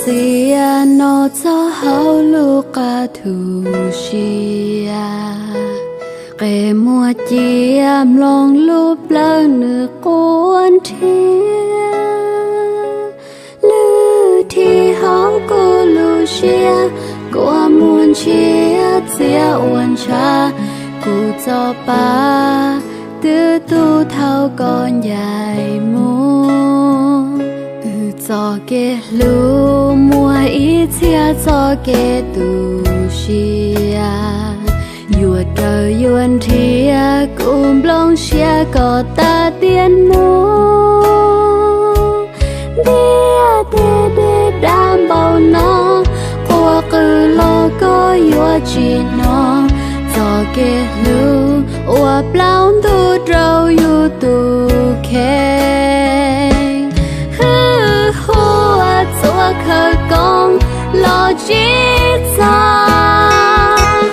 Txiav no txog hauv lub qab thu siab, qe muag cia mloog lub plawv nws quaj nrhiav. Lwm thib hauv kuv lub siab, kua muag ntshiab txiav ua ntshav, kuv txoj pa twb tu thaum koj ncaim mus. Wb txoj kev hlub muaj ib txhia txoj kev tu siab, yuav raws yuav nrhiav kuv nplooj siab koj tas tiam no. Ntiaj teb dej daj npaum no, quaj qw los koj yuav tsis hnov. Txoj kev hlub uas plaub ntug rau yus tus kheej, hwj huam txhua khawv koob los tsis txog,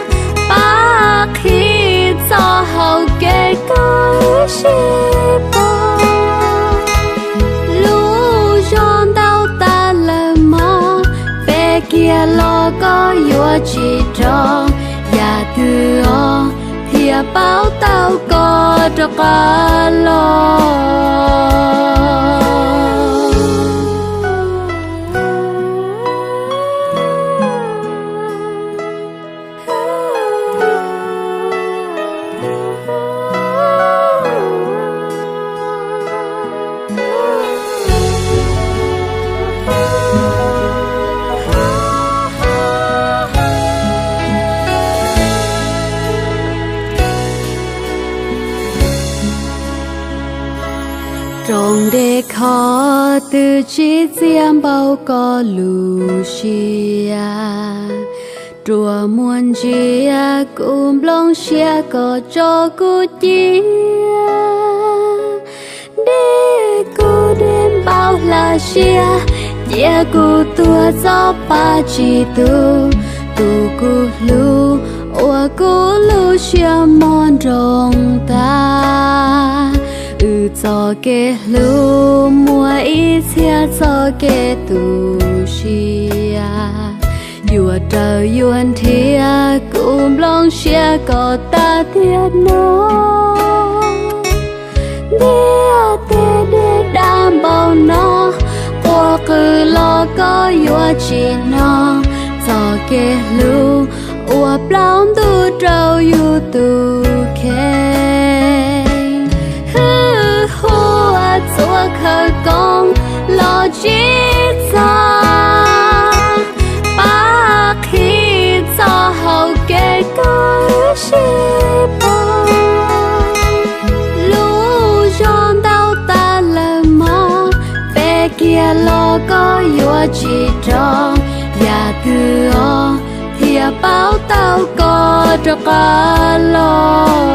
pab qhib txoj hau kev koj sib pab. Lub zog ntau tas lawm mog, pe kiag los koj yuav tsis rov, yam twg os thiaj paub tau koj rov qab los. Rooj dej khov twb tsis txias npaum koj lub siab, ruas muag ntsia kuv nplooj siab koj tso kuv cia. Dej kuv dej npaum hla siab, cia kuv tuag txoj pa tsis tu, tus kuv hlub uas kuv lub siab mog nroo tas. Wb txoj kev hlub muaj ib txhia txoj kev tu siab, yuav raws yuav nrhiav kuv nplooj siab koj tas tiam no. Ntiaj teb dej daj npaum no, quaj qw los koj yuav tsis hnov. Txoj kev hlub uas plaub ntug rau yus tus kheej, hwj huam txhua khawv koob los tsis txog, pab qhib txoj hau kev koj sib pab. Lub zog ntau tas lawm mog, pe kiag los koj yuav tsis rov, yam twg os thiaj paub tau koj rov qab los.